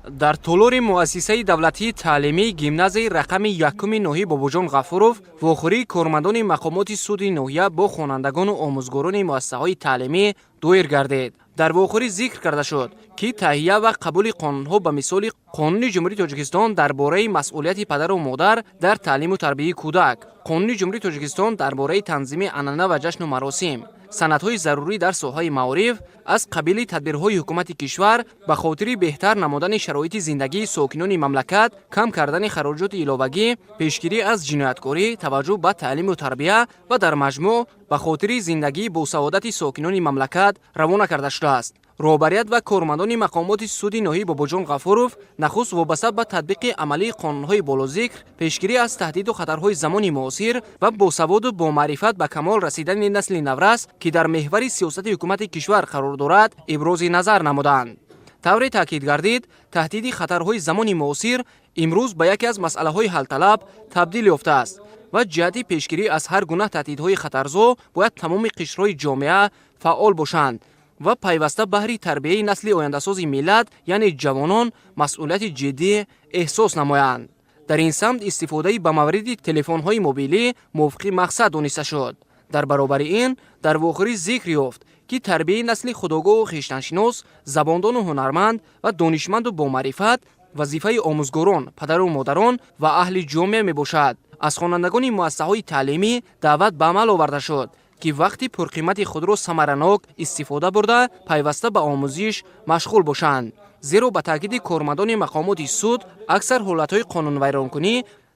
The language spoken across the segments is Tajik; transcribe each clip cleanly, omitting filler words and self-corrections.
Дар толори муассисаи давлатии таълимии гимназияи рақами якуми ноҳияи Бобоҷон Ғафуров вохӯрии кормандони мақомоти суди ноҳия бо хонандагону омӯзгорони муассисаҳои таълимӣ доир гардид. Дар вохӯрӣ зикр карда шуд, ки таҳия ва қабули қонунҳо, ба мисоли Қонуни Ҷумҳурии Тоҷикистон дар бораи масъулияти падару модар дар таълиму тарбияи кӯдак, Қонуни Ҷумҳурии Тоҷикистон дар бораи танзими анъана ва ҷашну маросим, санадҳои зарурӣ дар соҳаи маориф аз қабили тадбирҳои ҳукумати кишвар ба хотири беҳтар намудани шароити зиндагии сокинони мамлакат, кам кардани хароҷоти иловагӣ, пешгирӣ аз ҷинояткорӣ, таваҷҷӯҳ ба таълиму тарбия ва дар маҷмӯъ ба хотири зиндагии босаодати сокинони мамлакат равона карда шудааст. Роҳбарият ва кормандони мақомоти суди ноҳияи Бобоҷон Ғафуров нахуст вобаста ба татбиқи амалии қонунҳои болозикр, пешгирӣ аз таҳдиду хатарҳои замони муосир ва босаводу бомаърифат ба камол расидани насли наврас, ки дар меҳвари сиёсати ҳукумати кишвар қарор дорад, ибрози назар намуданд. Тавре таъкид гардид, таҳдиди хатарҳои замони муосир имрӯз ба яке аз масъалаҳои ҳалталаб табдил ёфтааст ва ҷиҳати пешгирӣ аз ҳар гуна таҳдидҳои хатарзо бояд тамоми қишрҳои ҷомеа фаъол бошанд ва пайваста баҳри тарбияи насли ояндасози миллат, яъне ҷавонон, масъулияти ҷиддӣ эҳсос намоянд. Дар ин самт истифодаи ба мавриди телефонҳои мобилӣ мувофиқи мақсад дониста шуд. Дар баробари ин дар вохӯрӣ зикр ёфт, ки тарбияи насли худогоҳу хештаншинос, забондону ҳунарманд ва донишманду бомаърифат вазифаи омӯзгорон, падару модарон ва аҳли ҷомеа мебошад. Аз хонандагони муассисаҳои таълимӣ даъват ба амал оварда шуд, ки вақти пурқимати худро самаранок истифода бурда, пайваста ба омӯзиш машғул бошанд, зеро ба таъкиди кормандони мақомоти суд, аксар ҳолатҳои қонунвайронкунӣ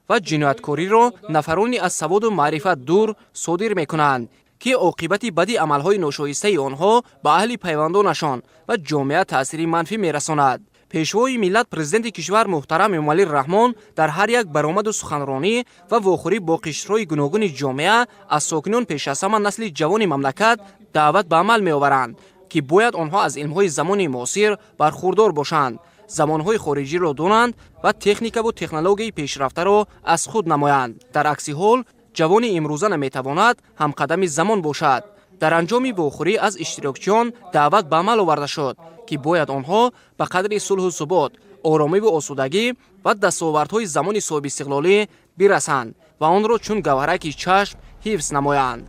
ва ҷинояткориро нафарони аз саводу маърифат дур содир мекунанд, ки оқибати бади амалҳои ношоистаи онҳо ба аҳли пайвандонашон ва ҷомеа таъсири манфӣ мерасонад. Пешвои миллат, Президенти кишвар муҳтарам Эмомалӣ Раҳмон дар ҳар як баромаду суханронӣ ва вохӯрӣ бо қишрҳои гуногуни ҷомеа аз сокинон, пеш аз ҳама насли ҷавони мамлакат, даъват ба амал меоваранд, ки бояд онҳо аз илмҳои замони муосир бархурдор бошанд, забонҳои хориҷиро донанд ва техникаву технологияи пешрафтаро аз худ намоянд. Дар акси ҳол ҷавони имрӯза наметавонад ҳамқадами замон бошад. Дар анҷоми вохӯрӣ аз иштирокчиён даъват ба амал оварда шуд, ки бояд онҳо ба қадри сулҳу субот, оромиву осудагӣ ва дастовардҳои замони соҳибистиқлолӣ бирасанд ва онро чун гавҳараки чашм ҳифз намоянд.